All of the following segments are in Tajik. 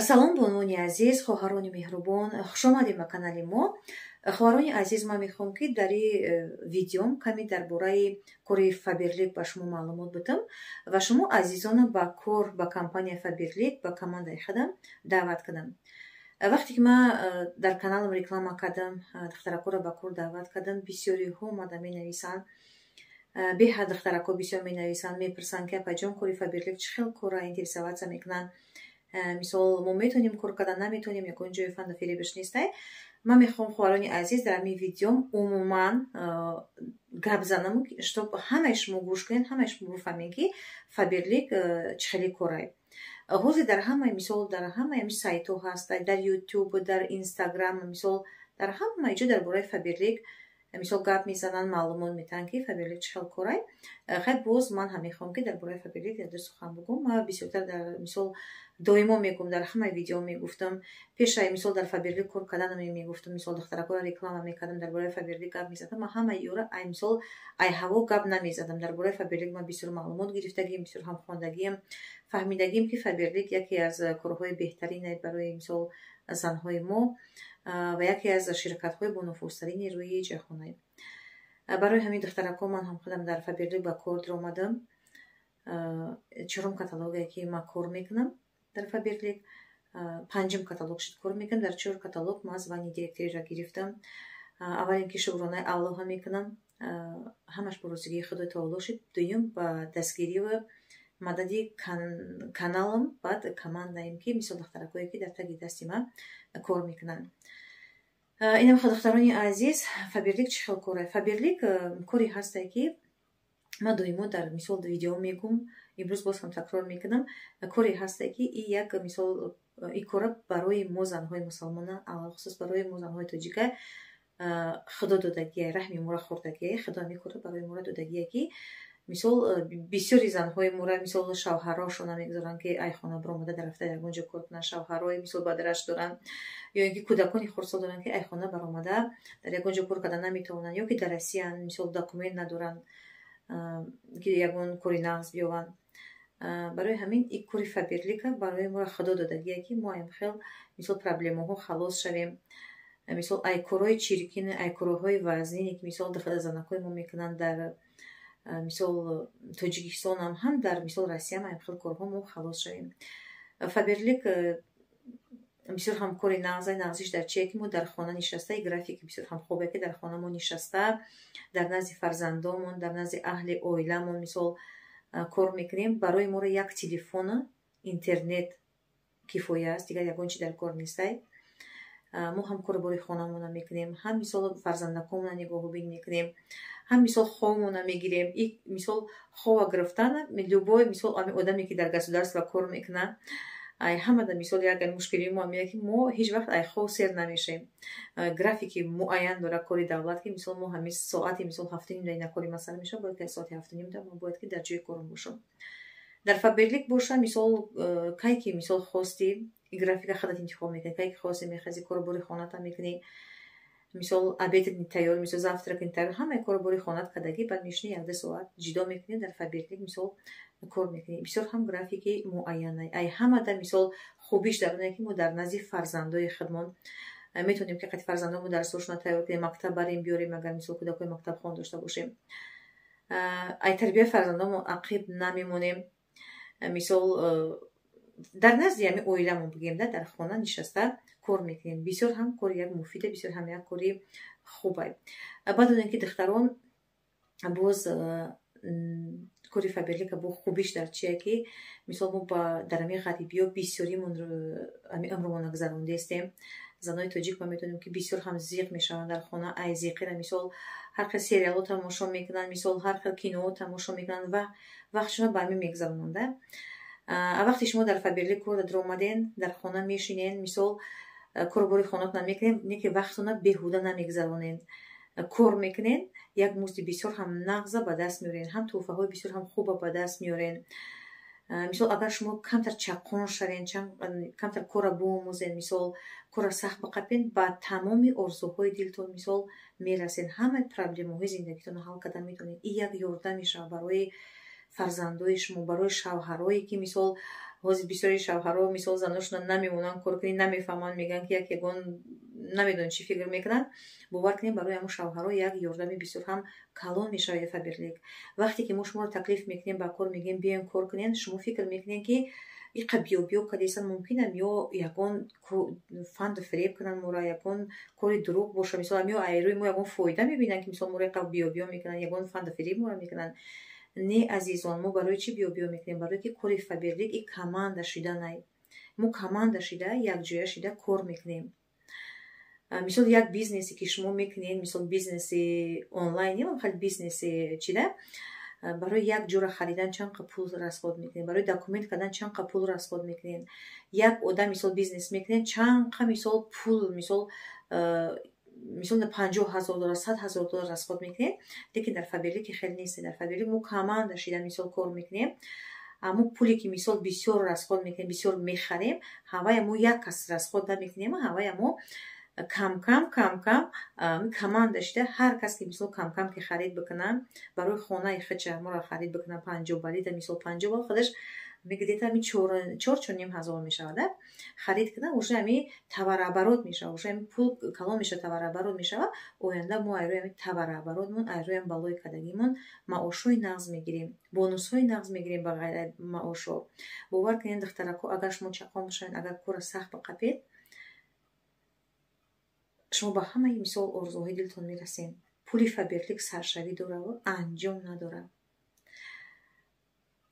Салом, бонувони азиз, хоҳарони меҳрубон, хушомадед ба канали мо. Хоҳарони азиз, ман мехоҳам, ки дар видеом каме дар бораи кори Фаберлик ба шумо маълумот бидам ва шумо азизона ба кор ба компания Фаберлик, ба командаи худам даъват кунам. Вақте ки ман дар каналам реклама кардам, духтаракҳоро ба кор даъват кардам, бисёриҳо омада менависанд, беҳад духтаракҳо бисёр менависанд, мепурсанд, ки апаҷон, кори Фаберлик чӣ хел кора, интересоваться мекунанд. Мисол, мо метавонем кор кардан, наметавонем, ягон ҷои фанду фиребиш нестай. Ман мехоҳам, хоҳарони азиз, дар ҳамин видеом умуман гап занам, чтоб ҳамаи шумо гӯш кунед, ҳамаи шумо бифаҳмед, ки Фаберлик чӣ хеле корай. Ҳозир дар ҳамаи, мисол, дар ҳамаи ҳами сайтҳо ҳаста, дар Ютуб, дар Инстаграм, мисол, дар ҳамаи ҷо дар бораи Фаберлик, мисол, гап мезананд, маълумот метаҳанд, ки Фаберлик чӣ хел корай. Хай, боз ман ҳам мехоҳам, ки дар бораи Фаберлик якду сухан бигӯм. Ман бисёртар дар, мисол, доимо мегӯм, дар ҳамаи видео мегуфтам, пешаи, мисол, дар Фаберлик кор карданам мегуфтам, мисол, духтаракҳоро реклама мекардам, дар бораи Фаберлик гап мезадам. Ман ҳамаи ёра ай, мисол, ай ҳаво гап намезадам. Дар бораи Фаберлик ман бисёр маълумот гирифтагием, бисёр ҳам хондагием, фаҳмидагием, ки Фаберлик яке аз корҳои беҳтарин барои, мисол, занҳои мо ва яке аз ширкатҳои бонуфузтарини рӯи ҷаҳонае. Барои ҳамин, духтаракҳо, ман ҳам худам дар Фаберлик ба кор даромадам. Чорум каталоге ки ман кор мекунам дар Фаберлик, панҷум каталог шуд кор мекунам. Дар чор каталог ман звание директориро гирифтам. Аввалин ки шукронаи Аллоҳа мекунам, ҳамаш бо розигии Худои Таоло шуд. Дуюм, ба дастгириву мадади каналам, баъд командаем, ки, мисол, духтаракҳое ки дар таги дасти ман кор мекунанд. Инам, духтарони азиз, Фаберлик чӣ хел коре? Фаберлик коре ҳастае, ки ман доимо дар, мисол, видео мегӯм, имрӯз боз ҳам такрор мекунам. Коре ҳастае, ки и як, мисол, и кора барои мо, занҳои мусалмона, алалхусус барои мо, занҳои тоҷика, Худо додагия, раҳми моро хӯрдагия. Худо ҳамин кора барои моро додагия, ки, мисол, бисёри занҳои мора, мисол, шавҳарошон намегузоранд, ки ай хона биромада дар рафта ягон ҷо кор кунанд. Шавҳарои, мисол, бадраш доранд ё ин ки кӯдакони хурдсол доранд, ки ай хона баромада дар ягон ҷо кор карда наметавонанд, ё ки дар Россиян, мисол, документ надоранд, ки ягон кори нағз биёванд. Барои ҳамин и кори Фаберлика барои моро Худо додагия, ки мо аям хел, мисол, проблемаҳо халос шавем, мисол, ай корҳои чиркин, ай корҳои вазнине, ки, мисол, занакҳои мо мекунанд дар, мисол, Тоҷикистонам ҳам, дар, мисол, Россиям, аям хел корҳо мо халос шавем. Фаберлик бисёр ҳам кори нағза. Нағзиш дар чие? Ки мо дар хона нишаста, графики бисёр ҳам хубе, ки дар хона мо нишаста, дар назди фарзандомон, дар назди аҳли оиламон, мисол, кор мекунем. Барои моро як телефона, интернет кифоя аст, дигар ягон чи дар кор нестай. Мо ҳам кору бори хонамона мекунем, ҳам, мисол, фарзандакомона нигоҳубин мекунем, ҳам, мисол, хобмона мегирем. И, мисол, хова гирифтан, любой, мисол, одаме ки дар государство кор мекунад, ай ҳамада, мисол, як мушкилии мо ҳамия, ки мо ҳеҷ вақт ай хов сер намешавем. Графики муайян дорад кори давлат, ки, мисол, мо ҳамин соати, мисол, 7:30 ина кори масала мешавад, бояд ки соати 7:30 мо бояд ки дар ҷои корм бошам. Дар Фаберлик боша, мисол, кай ки, мисол, хости, графика худат интихоб мекунӣ, кай ки хости мехези, кору бори хоната мекунӣ, мисол, обед тайёр, мисол, завтрак тайёр, ҳамаи кору бори хонат кардагӣ, баъд мешинӣ, якду соат ҷидо мекунӣ, дар Фаберлик, мисол, кор мекунӣ. Бисёр ҳам графики муайяна. Ай ҳамада, мисол, хубиш дар оне, ки мо дар назди фарзандои худмон метавонем, ки қати фарзандонмо дарсҳошона тайёр кунем, мактаб барем, биёрем, агар, мисол, кӯдакҳои мактабхон дошта бошем. Ай тарбияи фарзандонмо ақиб намемонем. Мисол, дар назди ҳамин оиламон бигем да, дар хона нишаста кор мекунем. Бисёр ҳам кори як муфида, бисёр ҳам як кори хубай. Баъд он ки, духтарон, боз кори Фаберлика бо хубиш дар чие, ки, мисол, мо ба дар ҳамин ғарибиё бисёримон ҳамин умрмонро гузарондестем. Занои тоҷик, ма медонем, ки бисёр ҳам зиқ мешаванд дар хона. Ай зиқира, мисол, ҳар хел сериалҳо тамошо мекунанд, мисол, ҳар хел киноҳо тамошо мекунанд ва вақтшона ба ҳамин мегузаронанд. А вақте шумо дар Фаберлик кор даромаден, дар хона мешинен, мисол, корубори хонатона мекунем, не ки вақтона беҳуда намегузаронен, кор мекунен, як музди бисёр ҳам нағза ба даст меорен, ҳам тӯҳфаҳои бисёр ҳам хуба ба даст меорен. Мисол, агар шумо камтар чаққон шавен, камтар корра биомӯзен, мисол, корра сахт биқапен, ба тамоми орзуҳои дилтон, мисол, мерасен, ҳамаи проблемаҳои зиндагитонро ҳал карда метавонед. И як ёрдам мешавад барои фарзандои шумо, барои шавҳарое, ки, мисол, Ҳозир бисёри шавҳарҳо, мисол, заношона намемонанд кор кунӣ, намефаҳманд, мегӯянд, ки як ягон намедонам чӣ фикр мекунанд. Бовар кунем, барои ҳамон шавҳарҳо як ёрдами бисёр ҳам калон мешавад Фаберлик. Вақте ки мо шуморо таклиф мекунем ба кор, мегӯем, биёем, кор кунем, шумо фикр мекунем, ки иқа биё-биё кардесан, мумкинам ё ягон фанду фиреб кунанд моро, ягон кори дурӯғ боша, мисол, ё айрӯи мо ягон фоида мебинанд, ки, мисол, моро иқа биё-биё мекунанд, ягон фанду фиреб моро мекунанд. Не, азизон, мо барои чӣ биё-биё мекунем? Барое ки кори Фаберлик и команда шиданай. Мо команда шида, якҷоя шида кор мекунем. Мисол, як бизнесе ки шумо мекунед, мисол, бизнеси онлайн, хеле бизнеси чида, барои як ҷора харидан чанд қа пул расход мекунед, барои документ кардан чанд қа пул расход мекунед. Як одам, мисол, бизнес мекунед, чанд қа, мисол, пул, мисол, 50 000 доллар, 100 000 доллар расход мекунед. Лекин дар Фаберлики хеле нест. Дар Фаберлик мо команда шида, мисол, кор мекунем. Аммо пуле ки, мисол, бисёр расход мекунем, бисёр мехарем, ҳавая мо як кас расход намекунем, ҳавая мо камкам, камкам команда шида, ҳар кас ки, мисол, камкам ки харид бикунам, барои хонаи хича моро харид бикунам, 50 балида, мисол, 50 бал худаш где-то ами чор чорним ҳазор мешавад, харид кунам, уже ами товарооборот мешавад, уже ами пул калон мешавад, товарооборот мешавад. Оянда мо айрӯи ами товарооборотмон, айрӯи ами балои кардагимон маошҳои нағз мегирем, бонусҳои нағз мегирем ба ғайр маошҳо. Бовар кунед, духтарако, агар шумо чақон бошавед, агар кора сахт биқапед, шумо ба ҳамаи, мисол, орзуҳои дилтон мерасед. Пули Фаберлик саршавӣ дораву анҷом надорад.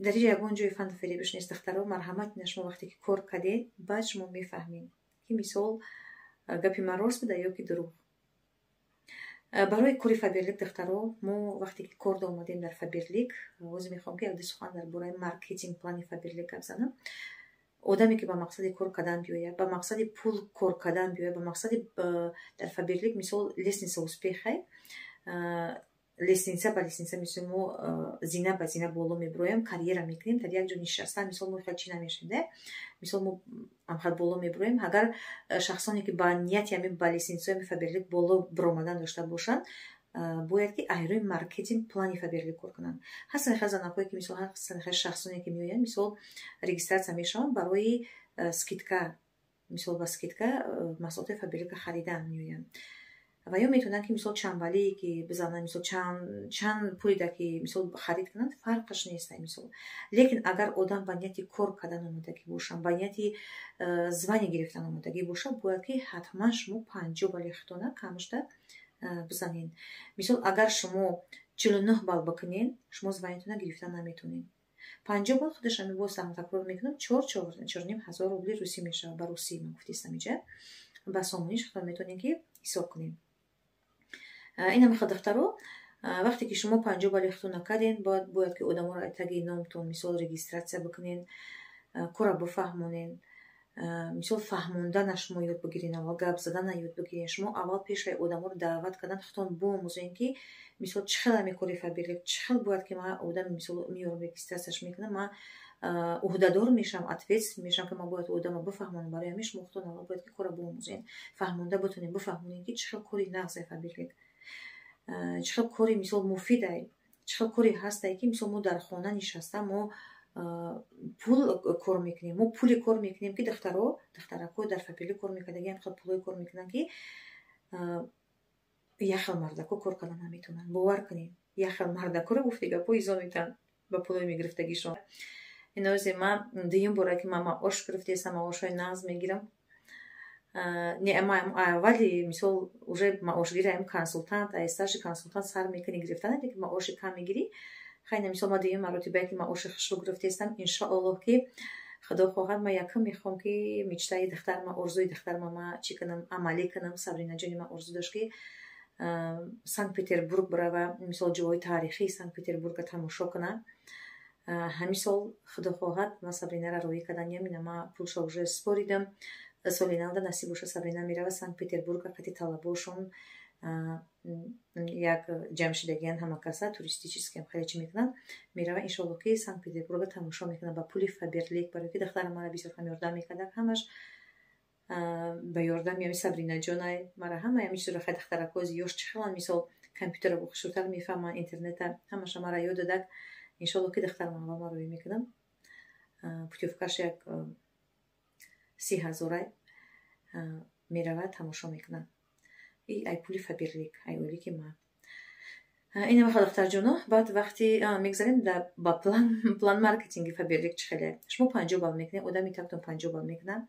Дар инҷа ягон ҷои фанду фиребиш нест, духтаро. Марҳамат, ина шумо вақте ки кор кардед, баъд шумо мефаҳмед, ки, мисол, гапи ман рост буда ё ки дурӯғ. Барои кори Фаберлик, духтаро, мо вақте ки кор омадем дар Фаберлик, ҳозир мехоҳам, ки якду сухан дар бораи маркетинг плани Фаберлик гап занам. Одаме ки ба мақсади кор кардан биёяд, ба мақсади пул кор кардан биёяд, ба мақсади дар Фаберлик, мисол, лестница успеха, лестница ба лестница, мисол, мо зина ба зина боло мебироем, карьера мекунем. Дар як ҷо нишаста, мисол, мо хел чӣ намешавем да, мисол, мо амхел боло мебироем. Агар шахсоне ки ба нияти ҳамин ба лестницаи Фаберлик боло биромадан дошта бошанд, бояд ки айрӯи маркетинг плани Фаберлик кор кунанд. Ҳастанд хел занакҳое ки, мисол, ҳастанд хел шахсоне ки меоянд, мисол, регистрация мешаванд барои скидка, мисол, ба скидка маҳсулоти Фаберлика харидан меоянд. Ва ё метавонанд ки, мисол, чандбалие ки бизананд, мисол, чанд пулида ки, мисол, харид кунанд, фарқаш нест, мисол. Лекин агар одам ба нияти кор кардан омодагӣ бошад, ба нияти звание гирифтан омодагӣ бошад, бояд ки ҳатман шумо 50 бали хитона камашда бизанед. Мисол, агар шумо 49 балл бикунед, шумо званиятона гирифтан наметавонед. 50 балл худаш ҳами, боз такрор мекунам, чор чорним ҳазор рубли русӣ мешавад. Ба русӣ ман гуфтистам, иҷа ба сомониш худтон метавонед ки ҳисоб кунед. Ин ҳами хел, духтаро, вақте ки шумо 50 балли худтон накардед, бояд ки одаморо таги номтон, мисол, регистрация бикунед, кора бифаҳмонед. Мисол, фаҳмондана шумо ёд бигиред, аввал гап задана ёд бигиред. Шумо аввал пешаи одаморо даъват кардан худтон биомӯзед, ки, мисол, чӣ хел ҳами кори Фаберлик, чӣ хел бояд ки ман одами, мисол, меёрам, регистрацияш мекунам, ман уҳдадор мешавам, ответственный мешавам, ки ман бояд одамро бифаҳмонам. Барои ҳамин шумо худтон аввал бояд ки корро биомӯзед, фаҳмонда битонед, бифаҳмонед, ки чӣ хел кори нағзе Фаберлик, чӣ хел кори, мисол, муфидай, чӣ хел коре ҳастае, ки, мисол, мо дар хона нишаста мо пул кор мекунем. Мо пуле кор мекунем, ки духтаро, духтарако дар Фаберлик кор мекардаги ҳам хел пулое кор мекунанд, ки як хел мардако кор карда наметавонанд. Бовар кунед, як хел мардакоро гуфти гапҳо изо метаванд ба пулои мегирифтагишон. Инозе ман дуюм бора ки ман маош гирифтаестам, маошҳои нағз мегирам. Не, аввали, мисол, уже маошгираем, консултант, старший консултант сар мекунӣ гирифтан, лекин маоши кам мегирӣ. Хайна, мисол, ман дуюм маротибае ки маоши хушрӯ гирифтаестам. Иншоаллоҳ, ки Худо хоҳад, ман якум мехоҳам, ки мечтаи духтарма, орзуи духтарма ма чӣ кунам, амалӣ кунам. Сабринаҷони ман орзу дошт, ки Санкт Петербург бирава, мисол, ҷойҳои таърихии Санкт Петербурга тамошо кунам. Ҳамин сол, Худо хоҳад, ман Сабринаро роҳӣ карданиям. Ина ман пулшо уже споридам. Соли навда, насиб боша, Сабрина мерава Санкт Петербурга, қати талабошон як ҷамъшидагиян, ҳама каса туристическиам хеле чӣ мекунанд. Мерава, иншоалло, ки Санкт Петербурга тамошо мекунад ба пули Фаберлик, барое ки духтарам мара бисёр ҳам ёрдам мекардак. Ҳамаш ба ёрдами ами Сабринаҷонай мара ҳамаи ами чизро. Хай, духтаракози ёш чӣ хелан, мисол, компютерро хушрӯтар мефаҳманд, интернета, ҳамаша мара ёд додак. Иншоалло, ки духтарам аввал ман роҳӣ мекунам. Путёвкаш як 30 ҳазорай меравад, тамошо мекунад. И ай пули Фаберлик, ай ойлики ман. Ина мехоҳад, духтарҷоно. Баъд вақти мегзарем ба план маркетинги Фаберлик чӣ хеле. Шумо 50 балл мекунед, одами тактон 50 балл мекунад,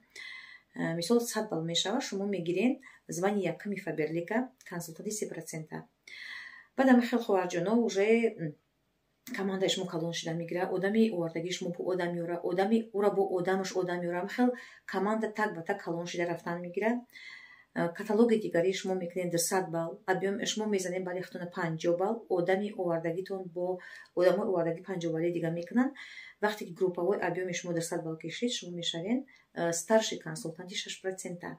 мисол, 100 балл мешавад, шумо мегирен звание якуми Фаберлика, консультанти 3%. Баъд ами хел, хоҳарҷоно, уже командаи шумо калон шуда мегирад, одами овардагии шумо бо одам меорад, одами ура бо одамаш одам меорад. Хел команда так ба так калон шуда рафтан мегирад. Каталоги дигари шумо мекунед 200 балл, шумо мезанед балли худтона 50 балл, одами овардагитон бо одамои овардагӣ 50 балли дига мекунанд. Вақте ки групповой объёми шумо 200 балл кишид, шумо мешавед старший консультанти 6%.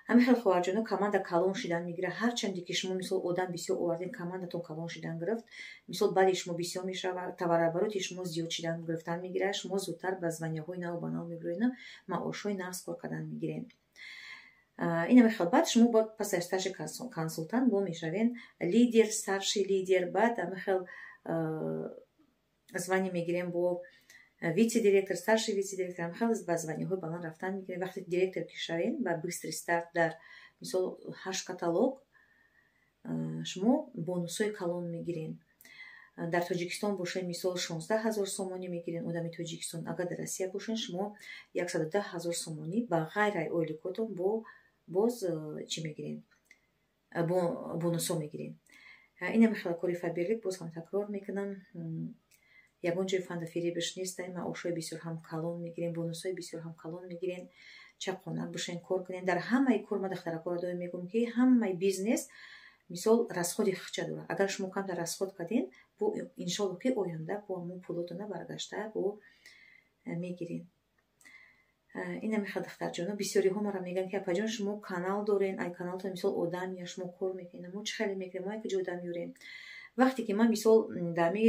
Ҳамин хел, хоҳарҷоно, команда калон шидан мегирад. Ҳарчанде ки шумо, мисол, одам бисёр овардем, командатон калон шидан гирифт, мисол, балли шумо бисёр мешавад, товарообороти шумо зиёд шидан гирифтан мегирад, шумо зудтар ба званияҳои наву ба нав мебироед, маошҳои нағз кор кардан мегиред. Ина мехел. Баъд шумо пас аз старший консультант бо мешавен лидер, старший лидер. Баъд ҳамин звание мегирем бо вице-директор, старший вице-директор. Ҳамин хел ба званияҳои баланд рафтан мегирем. Вақте директор ки шавем, ба быстрый старт дар, мисол, ҳашт каталог шумо бонусҳои калон мегирен. Дар Тоҷикистон бошед, мисол, 16 000 сомонӣ мегирен одами Тоҷикистон. Агар дар Россия бошед, шумо 110 000 сомонӣ ба ғайр ай ойликотон бо боз чӣ мегирен, бонусҳо мегирен. Ина мехела кори Фаберлик. Боз ҳам такрор мекунам, ягон ҷои фанду фиребиш нестай. Маошҳои бисёр ҳам калон мегирен, бонусҳои бисёр ҳам калон мегирен. Чаққонак бошен, кор кунен. Дар ҳамаи кор ма духтаракора доим мегӯм, ки ҳамаи бизнес, мисол, расходи хича дорад. Агар шумо камтар расход карден, бо иншолло ки оянда бо ҳамон пулотона баргашта бо мегирен. Ина мехоҳад, духтарҷоно. Бисёриҳо мара мегӯянд, ки апаҷон, шумо канал дорен, ай каналтон, мисол, одам я шумо кор мекунед, мо чӣ хеле мекунем, мо як ҷо одам меорем? Вақте ки ман, мисол, дами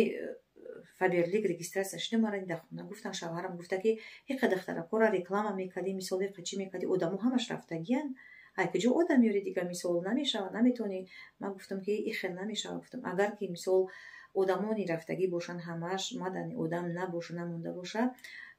Фаберлик регистрация шудам, мара дар хона гуфтан, шавҳарам гуфта, ки иқа духтаракора реклама мекардӣ, мисол, иқа чӣ мекардӣ, одамо ҳамаш рафтагиян, ай куҷо одам меорӣ дига, мисол, намешава, наметавонӣ. Ман гуфтам, ки и хел намешава. Гуфтам, агар ки, мисол, одамони рафтагӣ бошанд ҳамаш, мадани одам набоша, намонда боша,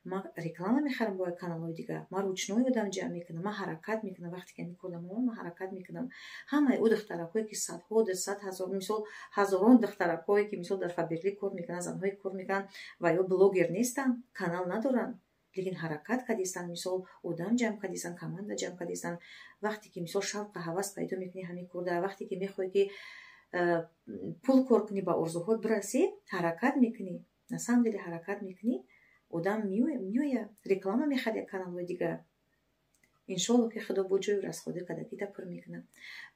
ман реклама мехарам бо каналҳои дигар, ман ручной одам ҷамъ мекунам, ман ҳаракат мекунам. Вақте ки кор дамомад, ман ҳаракат мекунам. Ҳамаи ӯ духтаракҳое ки садҳо, сад ҳазор, мисол, ҳазорон духтаракҳое ки, мисол, дар Фаберлик кор мекунанд, занҳое кор мекунанд ва ё блогер нестанд, канал надоранд, лекин ҳаракат кардистанд, мисол, одам ҷамъ кардистанд, команда ҷамъ кардистанд. Вақте ки, мисол, шавқа ҳавас пайдо мекунӣ ҳамин корда, вақте ки мехоҳӣ ки пул кор кунӣ, ба орзуҳот бирасӣ, ҳаракат мекунӣ, на самом деле ҳаракат мекунӣ, одам меояд, реклама мехарад каналҳои дигар. Иншолло ки Худо бо ҷои расходӣ кардагита пур мекунад.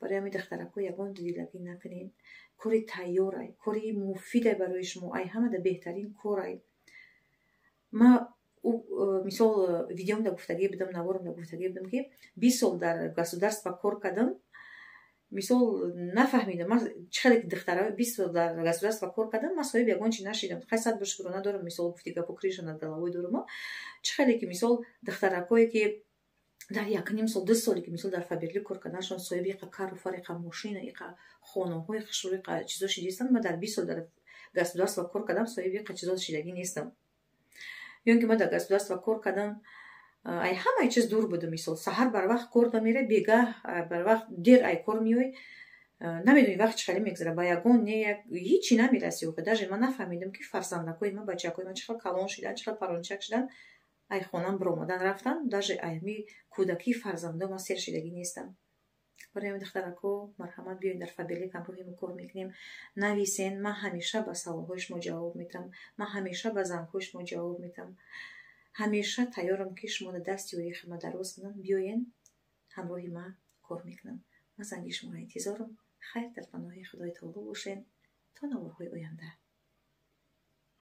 Барои ҳамин, духтарако, ягон дудилагӣ накунед. Кори тайёрай, кори муфидай барои шумо, ай ҳамада беҳтарин корай. Ма, мисол, видеомда гуфтагӣ будам, наворамда гуфтагӣ будам, ки 20 сол дар государство кор кардам, мисол, нафаҳмидам ман чӣ хеле ки духтара 20 сол дар государство кор кардам, ман соҳиби ягон чи нашидам. Хай, сад бор шукрона дорам, мисол, гуфти гапо, крыша над головой дорам. Чӣ хеле ки, мисол, духтаракое ки дар якним сол, 2 соле ки, мисол, дар Фаберлик кор карданашон, соҳиби иқа кару фар, иқа мошина, иқа хонаҳои хушрӯ, иқа чизо шидистанд, ман дар 20 сол дар государство кор кардам, соҳиби иқа чизо шидагӣ нестам. Ё ин ки ман дар государство кор кардам, ай ҳамаи чиз дур будам. Мисол, саҳар барвақт кор намере, бегаҳ барвақт дер ай кор меой, намедонӣ вақт чӣ хеле мегзара, ба ягон не як ҳичи намераси. Охи даже ман нафаҳмидам, ки фарзандакои ман, бачакои ман чӣ хел калон шидан, чӣ хел парончак шидан, ай хонам биромадан рафтан. Даже ай ҳами кӯдакии фарзандо ман сер шидагӣ нестам. Барои ҳамин, духтарако, марҳамат, биёед дар Фаберлик, ҳамроҳи мо кор мекунем. Нависен, ман ҳамеша ба саволҳои шумо ҷавоб медиҳам, ман ҳамеша ба зангҳои шумо ҷавоб медиҳам, ҳамеша тайёрам, ки шуморо дасти ёрии хидмат дароз кунам. Биёен, ҳамроҳи ман кор мекунам. Ман занги шуморо интизорам. Хайр, дар паноҳи Худои таоло бошен то наворҳои оянда.